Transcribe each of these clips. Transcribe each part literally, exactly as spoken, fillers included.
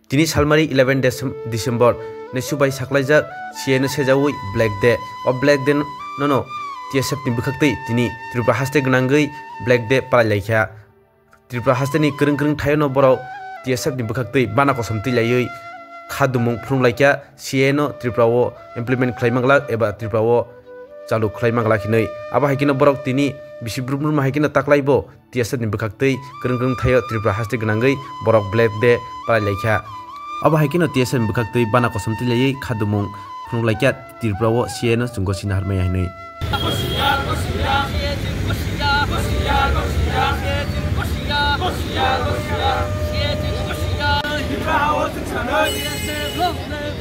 Tini salmari eleven Decem-, December, nesu bai saklaijak C A A no sejaui Black Day. O Black Day no, no, no, T S F ni bwkhaktwi tini Tripura haste gwnangwi Black Day palai laikha. Tripura haste ni kwrwng kwrwng thaio no borok T S F ni bwkhaktwi bana kosom twi laiwi kha dumung phrwng laikha, C A A no Tripura o implement khlai manglak eba Tripura o chalu khlai manglak hinwi. Abo hai kheno borok tini bisi brum brum hai kheno taklai bo T S F ni bwkhaktwi kwrwng kwrwng thaio Tripura haste gwnangwi borok Black Day palai laikha. Abo hai kheno T S F ni bwkhaktwi bana kosom twi laiwi kha dumung phunuk laikha Tripura o C A A no chwng gosina harmaya hinwi.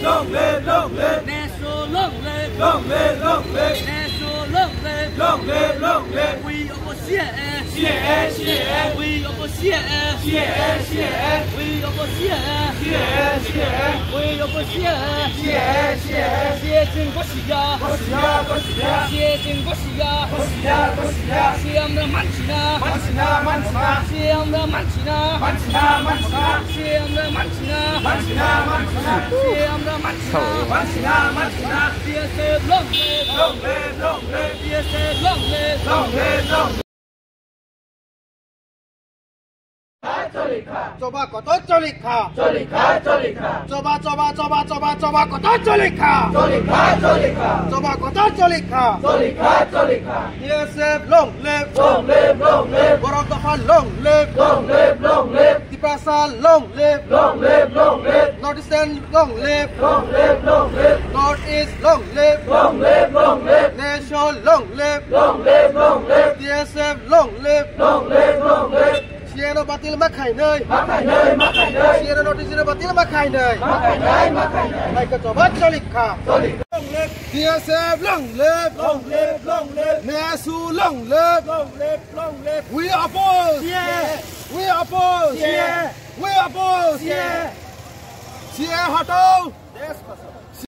Long live, long live. Nesu long live. Long live, long live. Nesu long live. Long live, long live. We oppose C A A. C A A, C A A. We oppose C A A. C A A, C A A. We oppose C A A. C A A, C A A. We oppose C A A. C A A, C A A. C A A chwng gosiya. Gosiya, gosiya. C A A chwng gosiya. Gosiya, gosiya. C A A amra manchina. Manchina, manchina. C A A amra manchina. Manchina, manchina. C A A amra manchina. Manchina, manchina. C A A amra manchina. Manchina, manchina. T S F long live. Long live, long live. T S F long live. Long live, long live. Choba kotor cholikha. Cholikha, cholikha. Choba, choba, choba, choba, choba kotor cholikha. Cholikha, cholikha. Choba kotor cholikha. Cholikha, cholikha. T S F long live. Long live, long live. Borok dopha long live. Long live, long live. Tiprasa long live. Long live, long live. North Eastern long live. Long live, long live. North East long live. Long live, long live. Nation long live. Long live, long live. T S F long live. Long live, long live. C A A no batil ma khainai. Ma khainai, ma khainai. C A A no notice no batil ma khainai. Ma khainai, ma khainai. Hai ka choba cholikha. Cholikha. T S F long live. Long live, long live. Nesu long live. Long live, long live. We oppose. C A A. We oppose. C A A. We oppose. C A A. C A A hatao.